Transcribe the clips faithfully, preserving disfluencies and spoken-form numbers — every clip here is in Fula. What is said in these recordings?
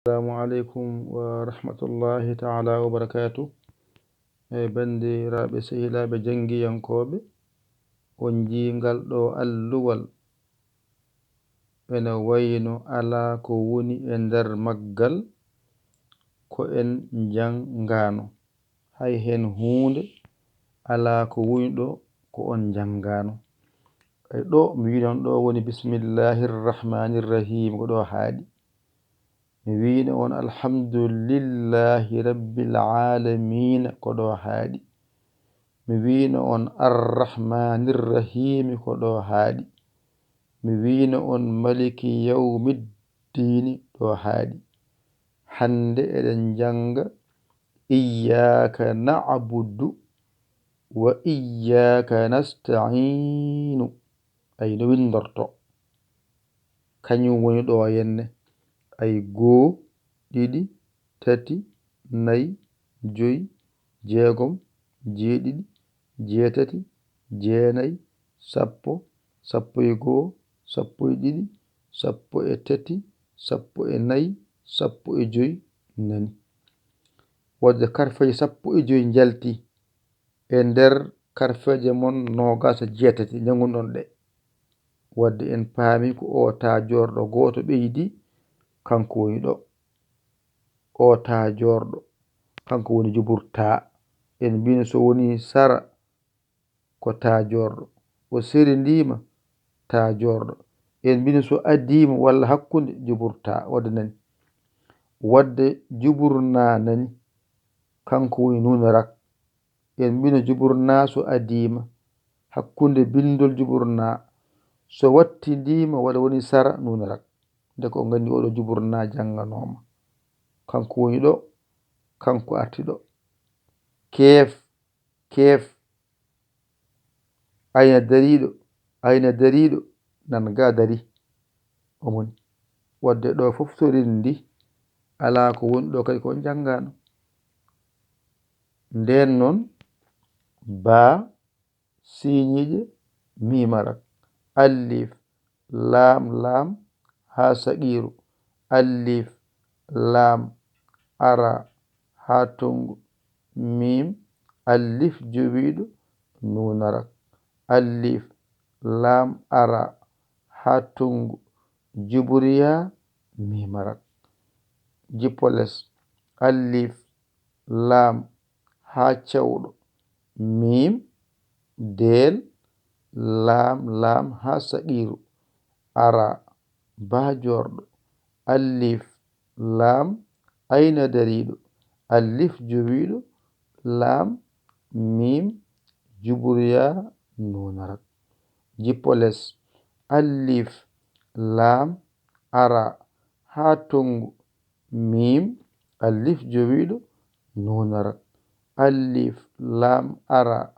Assalamu aleykum wa rahmatullahi taala wa barakaatu. E banndiraaɓe, sehilaaɓe, janngiyankooɓe, on njii ngal ɗo alluwal ene wayno alaa ko woni e nder maggal ko en njanngaano. Hay heen huunde alaa ko woni ɗo ko on njanngaano. E ɗo mi winon ɗo woni bismillahi rrahmani rrahim, ko ɗo haaɗi. Mi wiino on alhamdulillahi rabbil aalamiina, ko ɗo haaɗi. Mi wiino on arrahmaani rrahiimi, ko ɗo haaɗi. Mi wiino on maliki yawmi ddiini, ɗo haaɗi. Hannde eɗen njannga iyyaaka na'budu wa iyyaaka nasta'iinu. Ay no winndorto. Kañum woni ɗo henne. Ay goo, ɗiɗi, tati, nayi, joyi, jeegom, jeeɗiɗi, jeetati, jeenayi, sappo, sappo e goo, sappo e ɗiɗi, sappo e tati, sappo e nayi, sappo e joyi, nani. Waɗde karfeeje sappo e joyi njalti e nder karfeeje mon noogaas e jeetati, njannguɗon ɗe. Waɗde en paami ko o taajorɗo gooto ɓeydi, kanko woni ɗo. O taajorɗo, kanko woni jubur taa. En mbino so woni sara, ko taajorɗo. O serindiima, taajorɗo. En mbino so adiima walla hakkunde, jubur taa. Waɗde nani. Waɗde jubur naa nani, kanko woni nuun rak. En mbino jubur naa so adiima, hakkunde binndol jubur naa. So wattindiima walla woni sara, nuun rak. Nde ko nganndi oɗo jubur naa jannganooma. Kanko woni ɗo, kanko arti ɗo. Keef, keef. Ayna dariiɗo, ayna dariiɗo, nan ga dari. Omoni. Waɗde ɗo fof so renndi, alaa ko woni ɗo kadi ko on njanngaano. Ndeen noon, baa, siiñiiƴe, miima rak. Alliif, laam, laam, haa saqiiru. Alliif, laam, ara, haa tonngu. Miim, alliif jowiiɗo, nuuna rak. Alliif, laam, ara, haa tonngu. Juburiyaa, miima rak. Jippo les. Alliif, laam, haa cewɗo. Miim, deel, laam, laam, haa saqiiru. Ara, baa joorɗo. Alliif, laam, ayna dariiɗo. Alliif jowiiɗo, laam, miim, juburiyaa, nuuna rak. Jippo les. Alliif, laam, ara, haa tonngu. Miim, alliif jowiiɗo, nuuna rak. Alliif, laam, ara,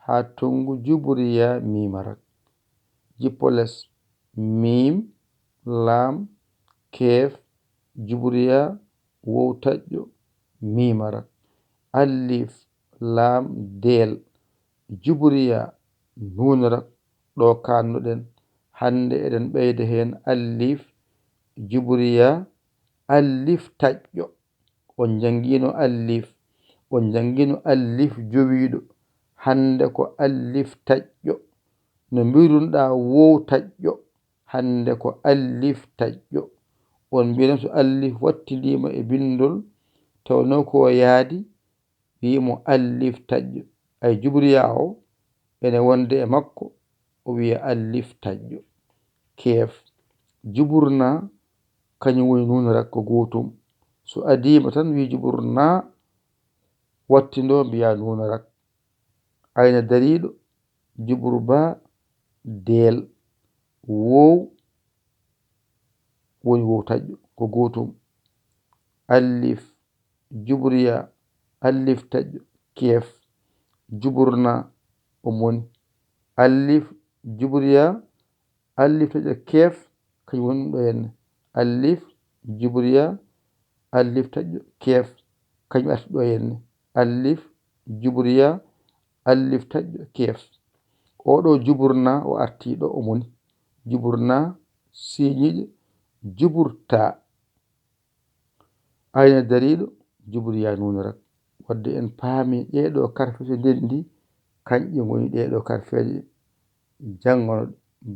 haa tonngu, juburiyaa, miima rak. Jippo les. Miim, laam, keef, juburiyaa, woow taƴƴo, miima rak. Alliif, laam, deel, juburiyaa, nuuna rak. Ɗo kaanno-ɗen, hannde eɗen ɓeyda heen alliif, juburiyaa, alliif taƴƴo. On njanngiino alliif, on njanngiino alliif jowiiɗo. Hannde ko alliif taƴƴo. No mbiirunoɗaa woow taƴƴo, hannde ko alliif taƴƴo. On mbiyan so alliif wattindiima e binndol, tawnoo ko yaadi, wiyi mo alliif taƴƴo. Ay juburiyaa o, ene wonde e makko, o wiya alliif taƴƴo. Keef, jubur naa, kañum woni nuun rak ko gootum. So adiima tan wiyi jubur naa, wattindoo mbiyaa nuun rak. Ayna dariiɗo, jubur baa, deel, woow, woni woow taƴƴo, ko gootum. Alliif, juburiyaa, alliif taƴƴo, keef, jubur naa, o moni. Alliif, juburiyaa, alliif taƴƴo, keef, kañum woni ɗo henne. Alliif, juburiyaa, alliif taƴƴo, keef, kañum arti ɗo henne. Alliif, juburiyaa, alliif taƴƴo, keef. Oɗo jubur naa, o arti ɗo, o moni. Jubur naa, siiñiiɗe, jubur taa. Ayna dariiɗo, jubri yaa nuunarak. Wadde en paami ɗee ɗoo karfeeje ndenndi, kanƴe ngoni ɗee ɗoo karfeeje janngono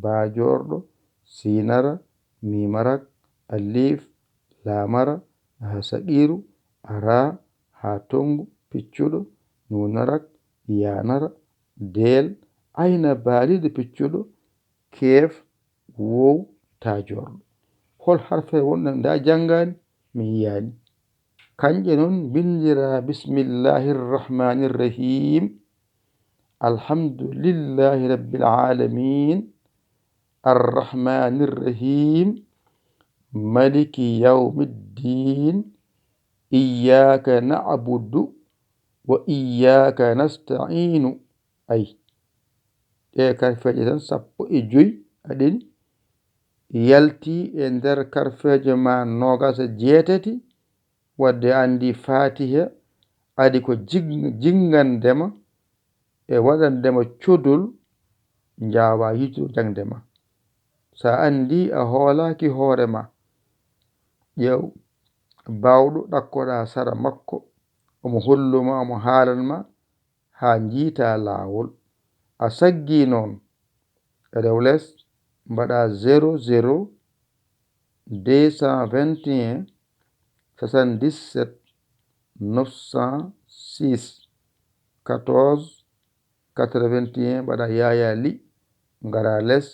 baajoorɗo, siinara, miimarak, alif, laamara, haa saqiiru, araa, haa tonngu, piccuɗo, nuunarak, yaanara, deel, ayna baaliiɗo piccuɗo, keef, woow, taajoorɗo. Hol harfeere wonɗo ndaa janngaani? Mi yiyaani. Kanƴe noon mbinndiraa bismillaahi rrahmaani rrahiim. Alhamdulillaahi rabbil aalamiin. Arrahmaani rrahiim. Maliki yawmi ddiin. Iyyaaka na'budu wa iyyaaka nasta'iinu. Ay, ɗee karfeeje tan sappo e joy aɗeni yalti e nder karfeeje ma noogas e jeetati, wadde anndi Faatiha adi ko jing-, jinngande ma e waɗande ma codol, njaawaa yiitude jaŋde ma. So a anndi a hoolaaki hoore ma, ƴeew baawɗo ɗakkoɗaa sara makko, omo hollu ma, omo haalan ma, haa njiitaa laawol. A saggii noon, rew les, mbaɗaa zéro zéro deux cent vingt et un soixante-dix-sept neuf cent six quatorze quatre-vingt-un, mbaɗaa Yaayaa Li, ngaraa les,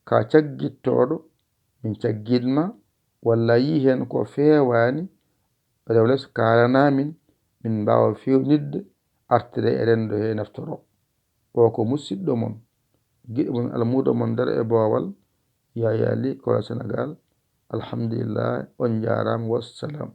ka caggittooɗo, min caggit ma, walla a yii heen ko feewaani, rew les kaalanaa min, min mbaawa feewnitde, artira e renndo hee naftoro. O ko musiɗɗo mon, giɗo mon, almuudo mon nder e boowal, Yaayaa Li, Koola Senegaal. Alhamdulillah, on njaaraama, wassalam.